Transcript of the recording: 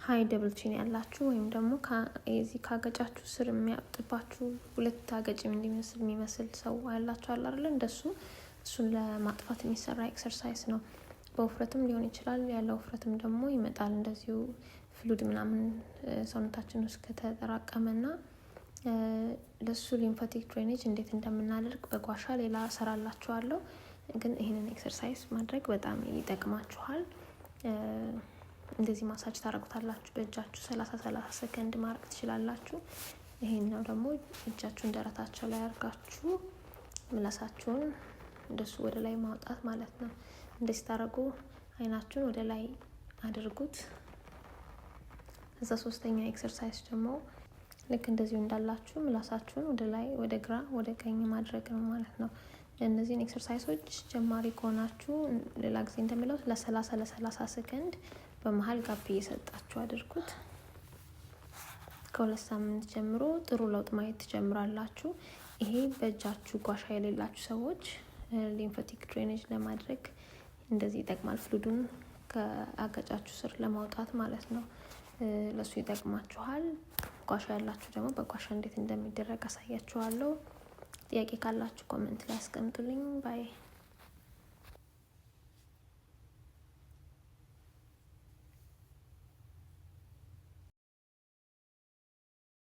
High double chin ያላችሁ ወይም ደግሞ የዚህ ካገጫችሁ ስር የሚያብጥባችሁ፣ ሁለት አገጭ እንዲመስል የሚመስል ሰው ያላችሁ አለ አይደለ? እንደሱ እሱን ለማጥፋት የሚሰራ exercise ነው። በውፍረትም ሊሆን ይችላል። ያለ ውፍረትም ደግሞ ይመጣል። እንደዚሁ fluid ምናምን ሰውነታችን ውስጥ ከተጠራቀመና ለሱ lymphatic drainage እንዴት እንደምናደርግ በ gua sha ሌላ እሰራላችኋለሁ። ግን ይህንን exercise ማድረግ በጣም ይጠቅማችኋል። እንደዚህ ማሳጅ ታደርጉታላችሁ በእጃችሁ፣ 30 30 ሰከንድ ማድረግ ትችላላችሁ። ይሄኛው ደግሞ እጃችሁን ደረታቸው ላይ አድርጋችሁ ምላሳችሁን እንደሱ ወደ ላይ ማውጣት ማለት ነው። እንደዚህ ታደርጉ፣ አይናችሁን ወደ ላይ አድርጉት። ከዛ ሶስተኛ exercise ደግሞ ልክ እንደዚሁ እንዳላችሁ ምላሳችሁን ወደ ላይ፣ ወደ ግራ፣ ወደ ቀኝ ማድረግ ነው ማለት ነው። እነዚህን exercise ኦች ጀማሪ ከሆናችሁ ሌላ ጊዜ እንደምለው ለ30 ለ30 ሰከንድ በመሀል gap እየሰጣችሁ አድርጉት። ከ2 ሳምንት ጀምሮ ጥሩ ለውጥ ማየት ትጀምራላችሁ። ይሄ በእጃችሁ gua sha የሌላችሁ ሰዎች lymphatic drainage ለማድረግ እንደዚህ ይጠቅማል። Fluid ኡን ከአገጫችሁ ስር ለማውጣት ማለት ነው። ለሱ ይጠቅማችኋል። Gua sha ያላችሁ ደግሞ በ gua sha እንዴት እንደሚደረግ አሳያችኋለሁ። ጥያቄ ካላችሁ comment ላይ አስቀምጡልኝ። Bye.